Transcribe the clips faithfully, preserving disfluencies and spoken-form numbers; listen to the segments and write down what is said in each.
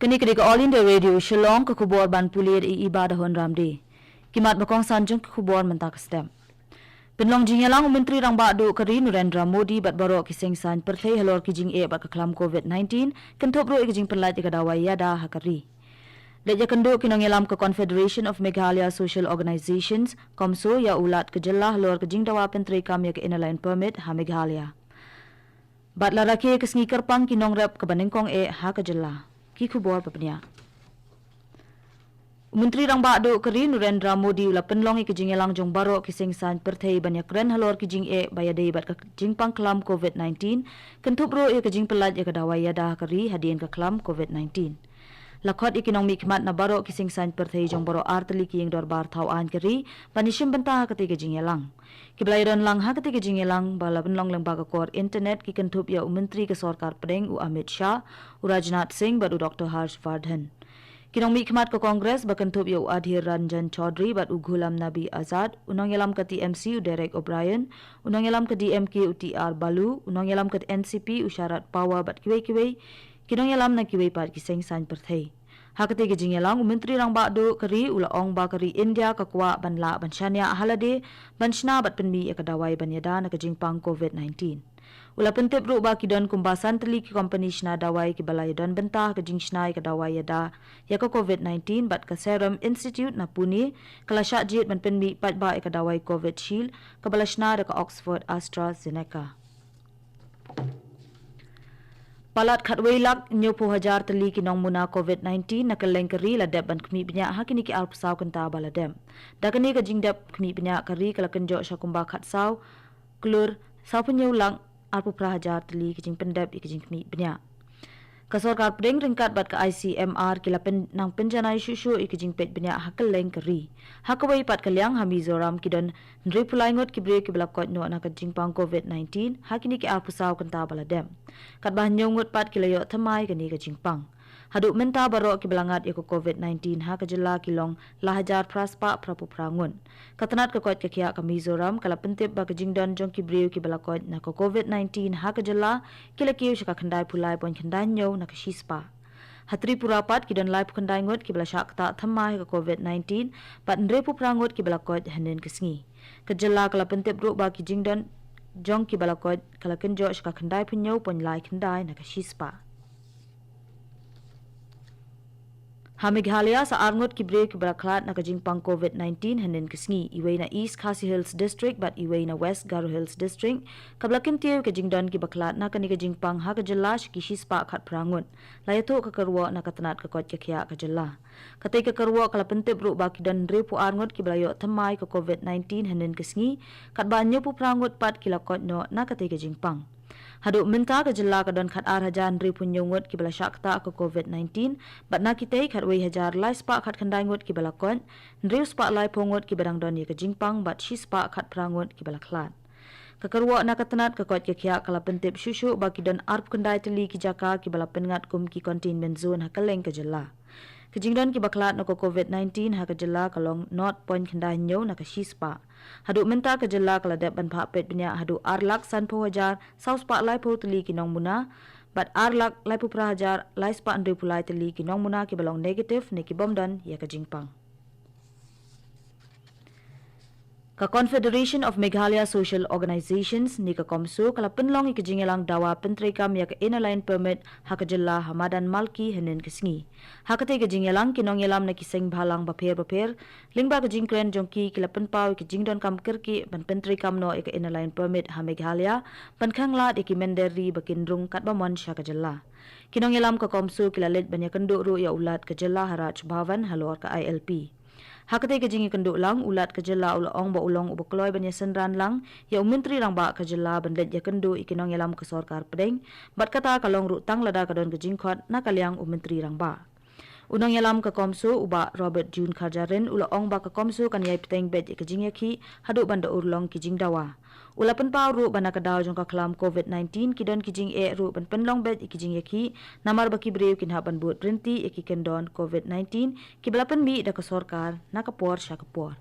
Kane ka dei ka All India Radio Shillong, ka khubor ban pule da i Iba da Hon Ramde. Ki mat ba kongsan jong ki khubor mynta ka step. Pynlong jingïalang u Myntri Rangbah Duh ka ri Narendra Modi bad baroh ki seng saiñ pyrthei halor ki jingeh bad ka khlam covid nineteen, kynthup ruh ïa ka jingpynlait ïa ka dawai ïada ha ka ri. Leit ïakynduh ki nongïalam ka Confederation of Meghalaya Social Organizations, CoMSO, ïa u Lat ka jylla halor ka jingdawa pyntreikam ïa ka Inner Line Permit ha Meghalaya. Bad la rakhe ka sngi kyrpang ki nongrep kaba nyngkong eh ha ka jylla. Ki khubor ba bniah. U Myntri Rangbah Duh ka ri Narendra Modi u la pynlong ïa ka jingïalang jong baroh ki seng saiñ pyrthei ban ïakren halor ki jingeh ba ïadei bad ka jingpang khlam covid nineteen, kynthup ruh ïa ka jingpynlait ïa ka dawai ïada ha ka ri hadien ka khlam covid nineteen. La khot ïa ki nongmihkhmat na baroh ki seng saiñ pyrthei jong baroh ar tylli ki ïing dorbar thaw aiñ ka ri ban ïashim bynta ha katei ka jingïalang. Ki ba la ïadon lang ha katei ka jingïalang ba la pynlong lyngba ka kor internet ki kynthup ïa u Myntri ka Sorkar Pdeng u Amit Shah, u Rajnath Singh bad u Doctor Harsh Vardhan. Ki nongmihkhmat ka Congress ba kynthup ïa u Adhir Ranjan Chaudhary bad u Ghulam Nabi Azad, u nongïalam ka T M C u Derek O'Brien, u nongïalam ka D M K u T R Balu, u nongïalam ka N C P u Sharad Pawar bad kiwei kiwei ki nongïalam na kiwei pat ki seng saiñ pyrthei. Ha katei ka jingïalang u Myntri Rangbah Duh ka ri u la ong ba ka ri India ka kwah ban lah ban shaniah ha lade ban shna bad pynmih ïa ka dawai ban ïada na ka jingpang covid nineteen. U la pyntip ruh ba ki don kumba san tylli ki kompani shna dawai ki ba la ïadon bynta ha ka jingshna ïa ka dawai ïada ïa ka covid nineteen bad ka Serum Institute na Pune ka la shah jied ban pynmih paidbah ïa ka dawai Covishield ka ba la shna da ka Oxford AstraZeneca. Palat khatwei lak hynñiewphew hajar tylli ki nongmuna covid nineteen na kylleng ka ri la dep ban khmih bniah ha kine ki arphew saw kynta ba la dep. Da kane ka jingdep khmih bniah ka ri ka la kynjoh sha kumba khatsaw klur sawphew hynñiew lak arphew phra hajar tylli ki jingpyndep ïa ki jingkhmih bniah. Ka Sorkar Pdeng ryngkat bad ka I C M R ki la pyn, nang pynjanai shuh shuh ïa ki jingpeit bniah ha kylleng ka ri. Ha kawei pat ka liang ha Mizoram ki don hynriewphew lai ngut ki briew ki ba la koit noh na ka jingpang covid nineteen ha kine ki arphew saw kynta ba la dep. Katba hynñiew ngut pat ki la ïoh thymmai kane ka jingpang. Haduh mynta baroh ki ba la ngat ïa ka covid nineteen ha ka jylla ki long la hajar phra spah phraphew phra ngut. Ka tnat ka koit ka khiah ka Mizoram ka la pyntip ba ka jingdon jong ki briew ki ba la koit na ka covid nineteen ha ka jylla ki la kiew sha ka khyndai phew lai point khyndai hynñiew na ka shispah. Ha Tripura pat ki don laiphew khyndai ngut ki ba la shah ktah thymmai ha ka covid nineteen bad hynriewphew phra ngut ki ba la koit hynnin ka sngi. Ka jylla ka la pyntip ruh ba ki jingdon jong ki ba la koit ka la kynjoh sha ka khyndai phew hynñiew point lai khyndai na ka shispah. Ha Meghalaya sa ar ngut ki briew ki ba la khlad na ka jingpang covid nineteen hynnin ka sngi, iwei na East Khasi Hills District bad iwei na West Garo Hills District, ka ba la kyntiew ka jingdon ki ba khlad na kane ka jingpang ha ka jylla sha ki shispah khatphra ngut. La ïathuh ka kyrwoh na ka tnat ka koit ka khiah ka jylla. Katei ka kyrwoh ka la pyntip ruh ba ki don hynriewphew ar ngut ki ba la ïoh thymmai ka covid nineteen hynnin ka sngi, katba hynñiewphew phra ngut pat ki la koit noh na katei ka jingpang. Haduh mynta ka jylla ka don khatar hajar hynriewphew hynñiew ngut ki ba la shah ktah ka covid nineteen, bad na kitei khatwei hajar lai spah khatkhyndai ngut ki ba la koit, hynriew spah laiphew ngut ki ba dang don ïa ka jingpang bad shispah khatphra ngut ki ba la khlad. Ka kyrwoh na ka tnat ka koit ka khiah ka la pyntip shuh shuh ba ki don arphew khyndai tylli ki jaka ki ba la pynngat kum ki containment zone ha kylleng ka jylla. Ka jingdon ki ba khlad na ka covid nineteen ha ka jylla ka long nought point khyndai hynñiew na ka shispah. Haduh mynta ka jylla ka la dep ban phah peit bniah haduh ar lak sanphew hajar saw spah laiphew tylli ki nongmuna bad ar lak laiphew phra hajar lai spah hynriewphew lai tylli ki nongmuna ki ba long negative ne ki bym don ïa ka jingpang. Ka Confederation of Meghalaya Social Organizations ne ka CoMSO ka la pynlong ïa ka jingïalang dawa pyntreikam ïa ka Inner Line Permit ha ka jylla ha madan Malki hynnin ka sngi. Ha katei ka jingïalang ki nongïalam na ki seng bhalang bapher bapher lyngba ka jingkren jong ki ki la pynpaw ïa ka jingdonkam kyrkieh ban pyntreikam noh ïa ka Inner Line Permit ha Meghalaya ban khanglad ïa ki mynder ri ba kin rung katba mon sha ka jylla. Ki nongïalam ka CoMSO ki la leit ban ïakynduh ruh ïa u Lat ka jylla ha Raj Bhavan halor ka I L P. Ha katei ka jingïakynduh lang u Lat ka jylla u la ong ba u long uba kloi ban ïasynran lang ïa u Myntri Rangbah ka jylla ban leit ïakynduh ïa ki nongïalam ka Sorkar Pdeng, bad kata ka long ruh tang lada ka don ka jingkhot na ka liang u Myntri Rangbah. U nongïalam ka CoMSO u Bah Robert June Kharjarin u la ong ba ka CoMSO kan ïai bteng beit ïa ka jingïakhih haduh ban da urlong ki jingdawa. U la pynpaw ruh ba na ka daw jong ka khlam covid nineteen ki don ki jingeh ruh ban pynlong beit ïa ki jingïakhih, namar ba ki briew kin hap ban bud ryntih ïa ki kyndon covid nineteen ki ba la pynmih da ka sorkar na ka por sha ka por.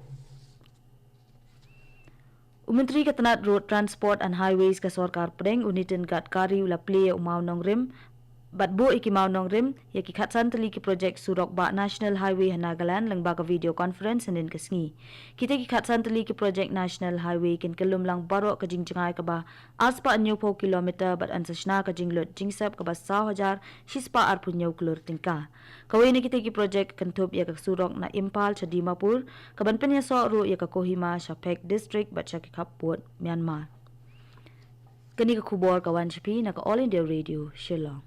U Myntri ka tnat Road Transport and Highways ka Sorkar Pdeng u Nitin Gadkari u la plie ïa u mawnongrim bad buh ïa ki mawnongrim ïa ki khatsan tylli ki projek surok bah National Highway ha Nagaland lyngba ka video conference hynnin ka sngi. Kita ki khatsan tylli ki projek National Highway kin kyllum lang baroh ka jingjngai kaba arspah hynñiewphew kilometer bad yn sa shna ka jinglut jingsep kaba saw hajar shispah arphew hynñiew klur tyngka. Kawei na kita ki projek ka kynthup ïa ka surok na Imphal sha Dimapur, kaban pynïasoh ruh ïa ka Kohima sha Phek District bad sha ki khappud Myanmar. Kane ka khubor ka wan sha phi na ka All India Radio Shillong.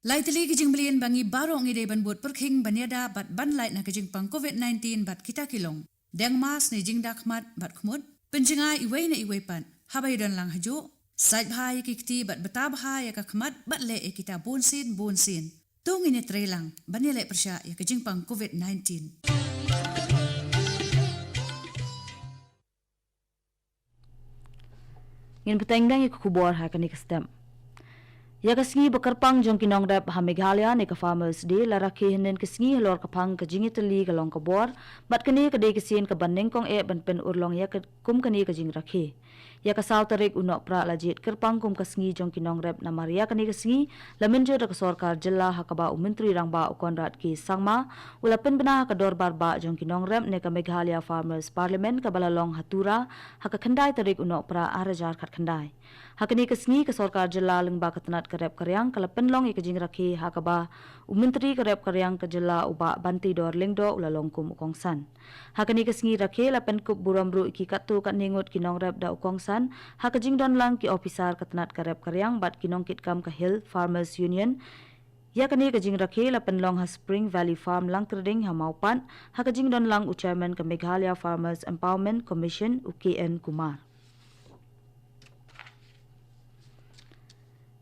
Lai tylli ki jingmlien ba ngi baroh ngi dei ban bud pyrkhing ban ïada bad ban lait na ka jingpang covid nineteen bad kita ki long: deng mask ne jingda khmat bad khmut, pynjngai iwei na iwei pat haba ïadon lang hajuh, sait bha ïa ki kti bad bta bha ïa ka khmat bad leh ïa kita bunsien bunsien. To ngin ïatrei lang ban ïaleh pyrshah ïa ka jingpang covid nineteen. Ngin bteng dang ïa ka khubor ha kane ka step. Ïa ka sngi ba kyrpang jong ki nongrep ha Meghalaya ne ka Farmers Day la rakhe hynnin ka sngi halor ka phang ka jingïatylli ka long ka bor, bad kane ka dei ka sien kaban nyngkong eh ban pynurlong ïa ka kum kane ka jingrakhe. Ïa ka saw tarik u Nohprah la jied kyrpang kum ka sngi jong ki nongrep namar ïa kane ka sngi la mynjur da ka sorkar jylla ha kaba u Myntri Rangbah u Conrad K Sangma u la pynbna ha ka dorbar bah jong ki nongrep ne ka Meghalaya Farmers Parliament kaba la long ha Tura ha ka khyndai tarik u Nohprah ar hajar khatkhyndai. Ha kane ka sngi ka sorkar jylla lyngba ka tnat ka rep ka riang ka la pynlong ïa ka jingrakhe ha kaba u Myntri ka rep ka riang ka jylla u Bah Banteidor Lyngdoh u la long kum u kongsan. Ha kane ka sngi rakhe la pynkup burom ruh ïa ki katto katne ngut ki nongrep da u kongsan, ha ka jingdon lang ki ophisar ka tnat ka rep ka riang bad ki nongkitkam ka Hill Farmers Union. Ïa kane ka jingrakhe la pynlong ha Spring Valley Farm Langkyrding ha Mawpat, ha ka jingdon lang u Chairman ka Meghalaya Farmers Empowerment Commission u K N Kumar.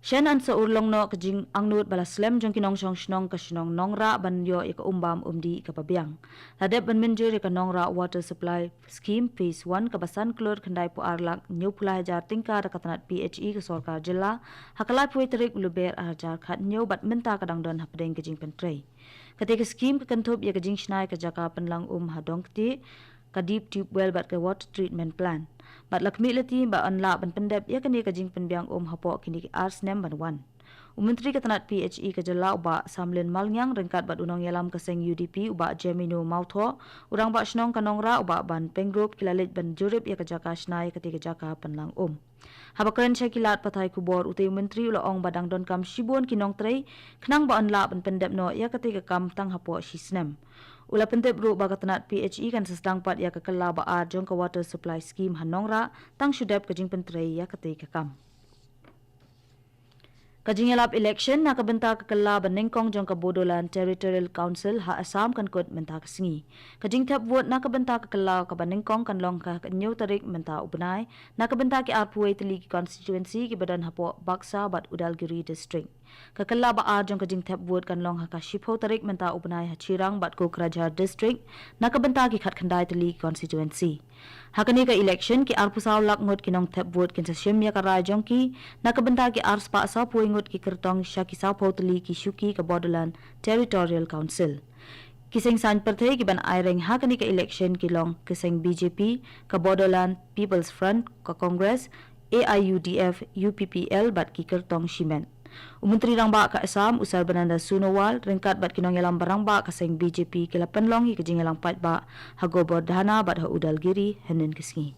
Shen yn sa urlong noh ka jingangnud ba la slem jong ki nongshong shnong ka shnong Nongrah ban ïoh ïa ka umbam umdih kaba biang. La dep ban mynjur ïa ka Nongrah Water Supply Scheme Phase one kaba san klur khyndai phew ar lak hynñiewphew lai hajar tyngka da ka tnat P H E ka sorkar jylla ha ka laiphew wei tarik u Lber ar hajar khathynñiew bad mynta ka dang don hapdeng ka jingpyntrei. Kata ka skhim ka kynthup ïa ka jingshna ïa ka jaka pynlang um ha Dongktieh, ka deep tube well bad ka water treatment plant. Bad la khmih lynti ba yn lah ban pyndep ïa kane ka jingpynbiang um hapoh kine ki ar snem ban wan. U Myntri ka tnat P H E ka jylla u Bah Samlin Malngiang ryngkat bad u nongïalam ka seng U D P u Bah Jemino Mawthoh, u Rangbah Shnong ka Nongrah u Bah Ban Pyngrope ki la leit ban jurip ïa ka jaka shna ïa kata ka jaka pynlang um. Haba kren sha ki lad pathai khubor, utei u Myntri u la ong ba dang donkam shibun ki nongtrei khnang ba yn lah ban pyndep noh ïa kata ka kam tang hapoh shi snem. U la pyntip ruh ba ka tnat P H E kan sa sdang pat ïa ka kylla ba ar jong ka Water Supply Scheme ha Nongrah tang shu dep ka jingpyntrei ïa kata ka kam. Ka jingïalap election na ka bynta ka kylla ba nyngkong jong ka Bodoland Territorial Council ha Assam kan kut mynta ka sngi. Ka jingthep vote na ka bynta ka kylla kaba nyngkong kan long ha ka hynñiew tarik mynta u bnai na ka bynta ki arphew wei tylli ki constituency kiba don hapoh Baksa bad Udalguri District. Ka kylla ba ar jong ka jingthep vote kan long ha ka shiphew tarik mynta u bnai ha Chirang bad Kokrajhar District na ka bynta ki khatkhyndai tylli ki constituency. Ha kane ka election ki arphew saw lak ngut ki nongthep vote kin sa shim ïa ka rai jong ki na ka bynta ki arspah sawphew wei ngut ki kyrtong sha ki sawphew tylli ki shuki ka Bodoland Territorial Council. Ki seng saiñ pyrthei kiban aireng ha kane ka election ki long ka seng B J P, ka Bodoland People's Front, ka Congress, A I U D F, U P P L bad ki kyrtong shimet. U Myntri Rangbah ka Assam u Sarbananda Sonowal ryngkat bad ki nongïalam ba rangbah ka seng B J P ki la pynlong ïa ka jingïalang paidbah ha Gobardhana bad ha Udalgiri hynnin ka sngi.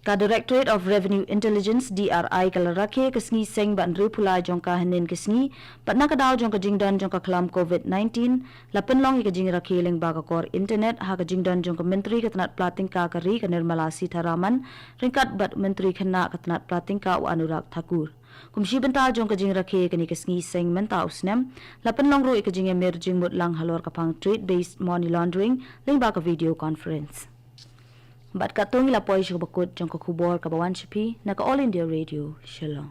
Ka Directorate of Revenue Intelligence, D R I, ka la rakhe ka sngi seng ba hynriewphew lai jong ka hynnin ka sngi, bad na ka daw jong ka jingdon jong ka khlam covid nineteen, la pynlong ïa ka jingrakhe lyngba ka kor internet ha ka jingdon jong ka Myntri ka tnat pla tyngka ka ri ka Nirmala Sitharaman ryngkat bad Myntri khynnah ka tnat pla tyngka u Anurag Thakur. Kum shi bynta jong ka jingrakhe kane ka sngi seng mynta u snem, la pynlong ruh ïa ka jingïamir jingmut lang halor ka phang trade based money laundering lyngba ka video conference. Bad katto ngi la poi sha kaba kut jong ka khubor kaba wan sha phi na ka All India Radio Shillong.